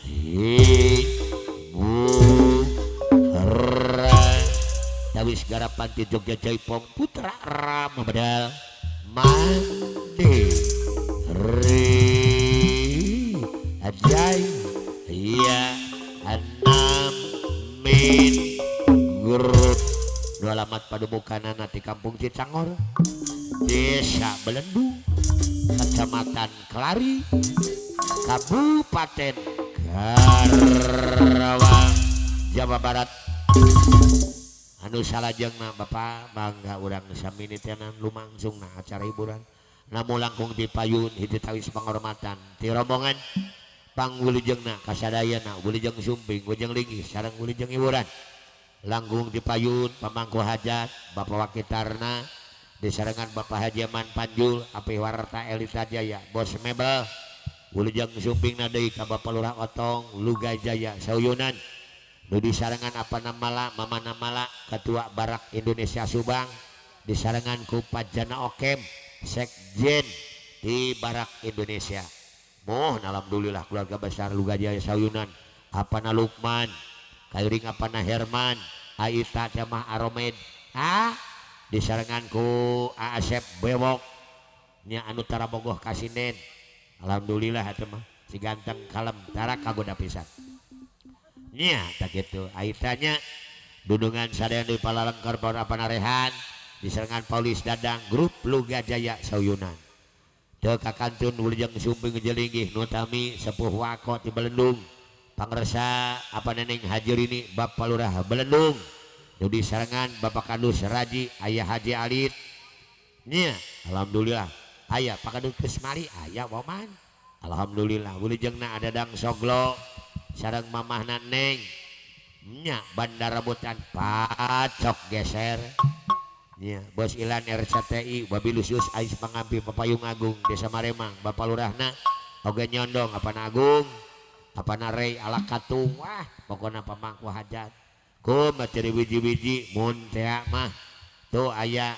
Hiburan tawis garapan ti Jogja Jaipong Putra Rama Bedal Mandi Ri Ajay iya enam min grup dua alamat padubukanana di Kampung Cicangor, Desa Belendung, Kecamatan Klari, Kabupaten Karawang, Jawa Barat. Anu salajengna Bapak bangga urang sami nitenan lumangsungna acara hiburan namun langkung di payun hiji tawis penghormatan ti rombongan pangwilujengna kasadayana wilujeng sumping wilujeng linggih sareng wilujeng hiburan langkung di payun pamangku hajat Bapak Wakitarna disarengan Bapak Haji Aman Panjul Api Warta Elita Jaya Bos Mebel wilujeng sumping deui ka Bapak Lurah Otong Luga Jaya Sauyunan nu disarengan apa namala Mama Namala Ketua Barak Indonesia Subang disarengan ku Pajana Okem Sekjen di Barak Indonesia. Mohon alhamdulillah keluarga besar Luga Jaya Sauyunan apana Lukman kairing apana Herman Aita Jamah Aromed a disarengan ku Asep Bewok nya anu tarabogoh kasinen. Alhamdulillah atuh mah si ganteng kalem tara kagoda pisan nya tak kitu Aitanya dudungan sadaya di Palalengkar apana Rehan disarengan Paulis Dadang grup Luga Jaya Sauyunan teu kakantun wilujeng sumping jelinggih nu tami sepuh wako ti Belendung pangresa apa neneng Hajirini Bapak Lurah Belendung nu disarengan Bapak Kadus Raji ayah Haji Alit nya alhamdulillah aya Pak Kadus Kesmari aya waman alhamdulillah wilujengna ada Dang Soglo sareng mamahna Neng nya Bandar Rambutan pacok geser nya Bos Ilan RCTI Babilusius Ais Pangampi Papayung Agung Desa Maremang Bapak Lurahna oge nyondong apana Agung apana Rey ala katung wah pokona pamangku hajat kum materi wiji-wiji mun tea mah tuh aya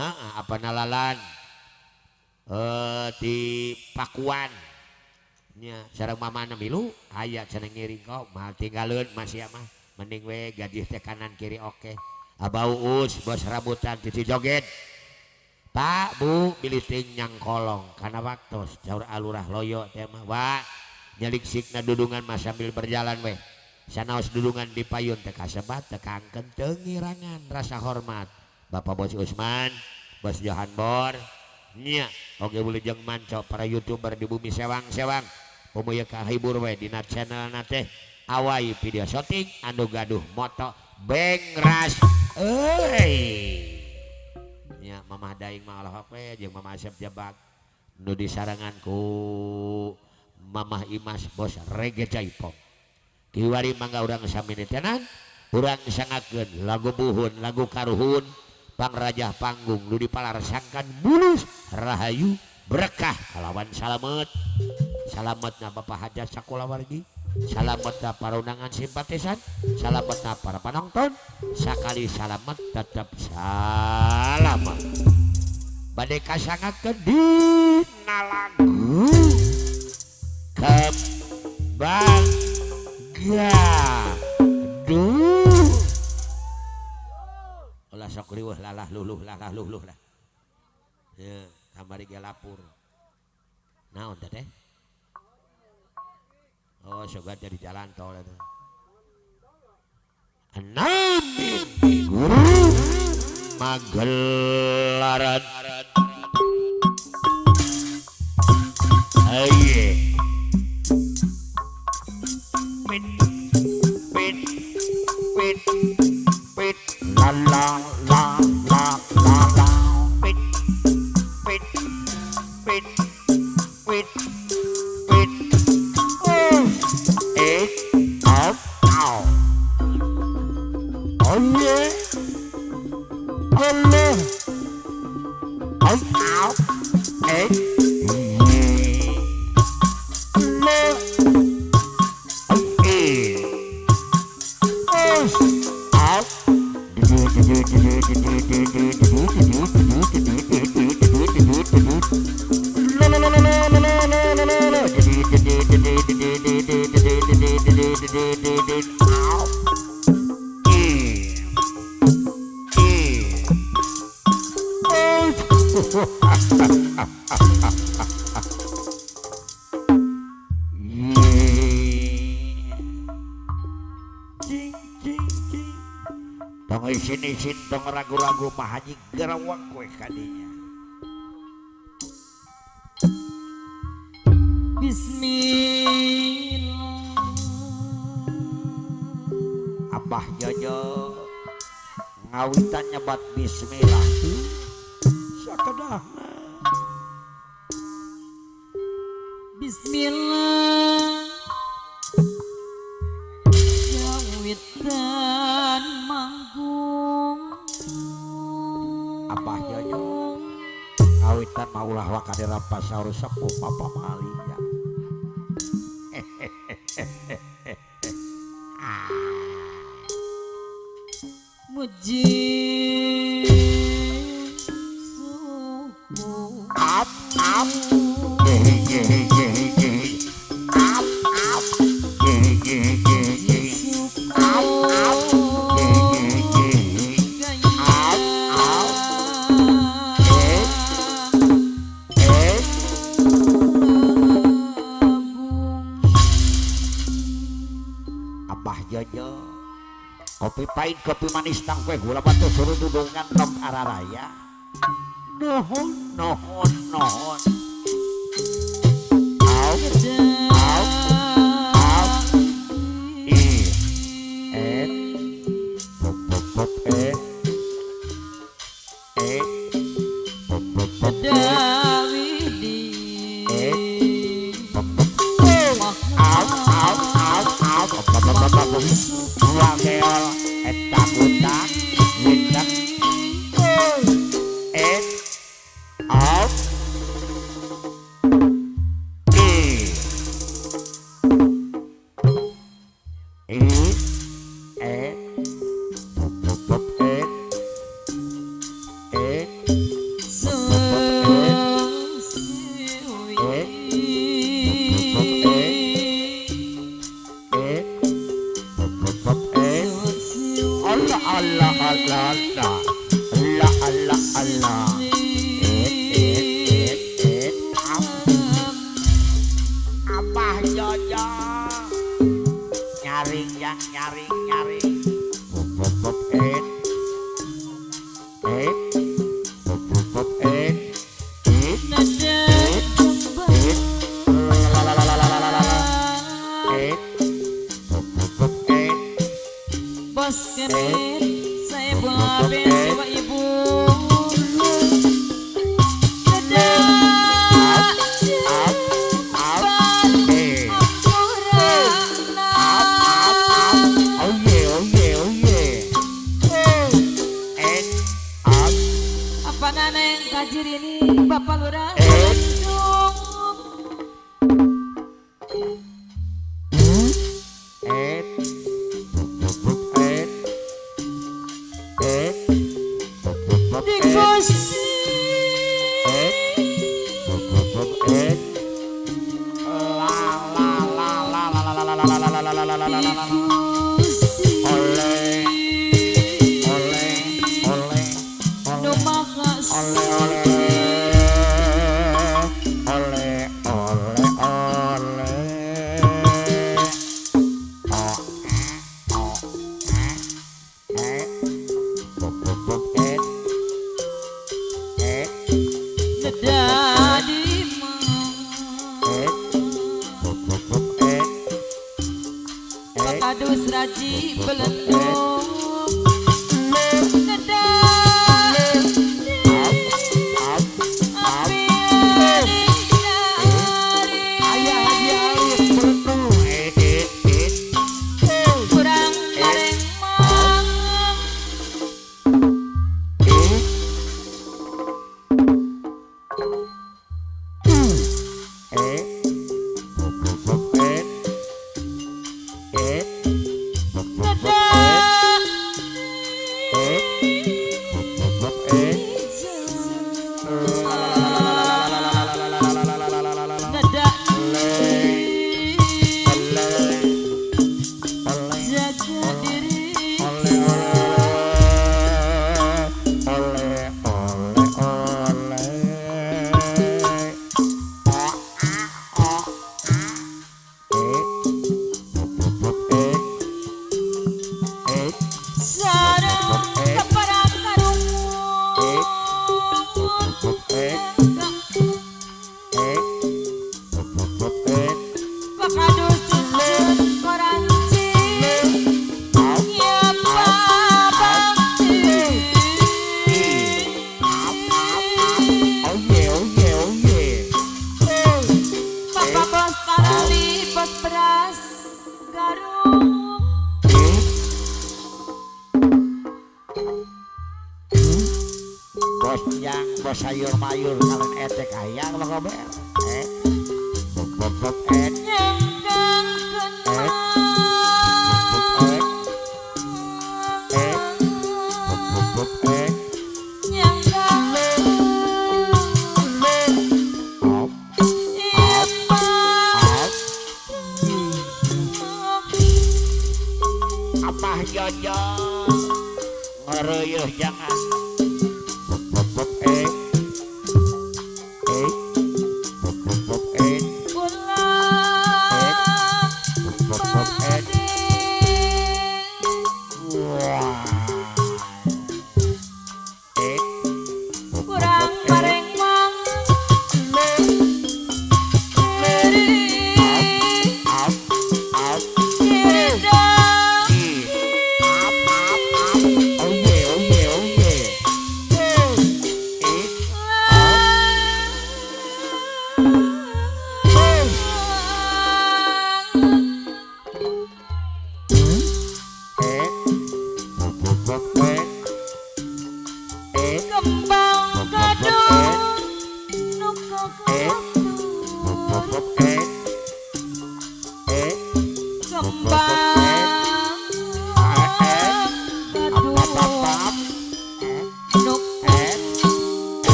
heeh apana Lalan di Pakuan nya sareng mamana milu aya cenah ngiring kok mal tinggaleun masih mah mending we gaji teh kanan kiri oke. Abau us bos rambutan cici joget Pak Bu bilih ting nyangkolong kana waktos caur alurah loyo teh mah wa nyaliksikna dudungan mah sambil berjalan weh sanaos dudungan di payun teh kasebat teh kangkeun teu ngirangan rasa hormat Bapak Bos Usman Bos Johan Bor nya oge wilujeng manco para youtuber di bumi sewang-sewang umuya kahibur we dina channelna teh awai video shooting anu gaduh moto bengras euy nya Mamah Daing mah alahok we jeung Mama Asep Jebak nu disarengan ku Mamah Imas Bos Rege Jaipong kiwari mangga urang sami nitenan urang sangakeun lagu buhun lagu karuhun pangrajah panggung nu dipalarsangkan bulus rahayu berkah kalawan salamet salametna Bapak Hajat sakulawargi salametna para undangan simpatisan salametna para penonton sakali salamet tetap salamet bade kasangakeun dina lagu Kembang Gaduh ulah sok riweuh lalah luluh lah ya kamari ge lapur naon teh teh oh soga jadi jalan tol eta enam minggu magelaran aye pit pit pit pit la la la la la la pit pit pit pit pit eight up out oh yeah Allah out out eight. Tong isin-isin tong ragu-ragu mah haji gerawak we kadinya. Bismillah. Abah Jojo ngawitan nyebat bismillah sakedahna. Bismillah ngawitan manggung. Abah Jojo ngawitan maulah wakadera pasaur sepuh papa malia. Muji suku ap ap ye ye ye ye ap ap ye ye ye ye ap ap ye ye ye ap ap eh eh. Abah Jojo kopi pahit kopi manis tangkwe gula batu suruh dudungan tong araraya. Nuhun nuhun nuhun. Au au au i et pop pop pop et et pop pop pop et pop pop au au au au pop pop pop pop dua keol eta budak budak et au i et pop pop pop et et pop pop et pop pop pop et Allah Allah Allah Allah Allah Allah Allah et et et et Abah Jojo nyaring yang nyaring nyaring pop pop pop et et pop pop pop et et et et la la la la la la la et pop pop pop et Bos kemet saya babe sewa ibu. Up up eh up up up oh yeah oh yeah oh yeah et up Apa nana yang kajir ini Bapak Lurah et et pop pop pop et et pop pop pop et et pop pop pop et la la la la la la la la la la la la la la la la. Oleh oleh oleh oleh oleh oleh oleh oleh o e o e e pop pop pop et et et pop pop pop et et Kadus raji belendung up up up ayah haji alif belendung et et et kurang bareng mang et et pop pop pop et et pop pop pop et Sarung bos yang bos sayur mayur kalian etek hayang lo gober bop bop bop et et et bop bop bop et op op op apa jojo ngeruyuh jangan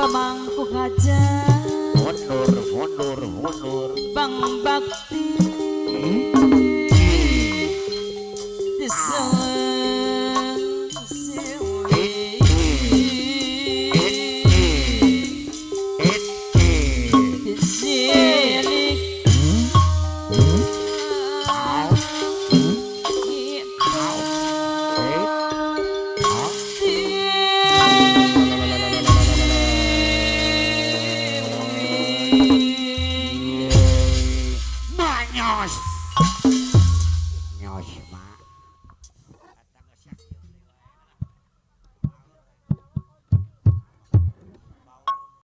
Pemangku hajat honor honor honor Bang Bakti Nyos, nyos.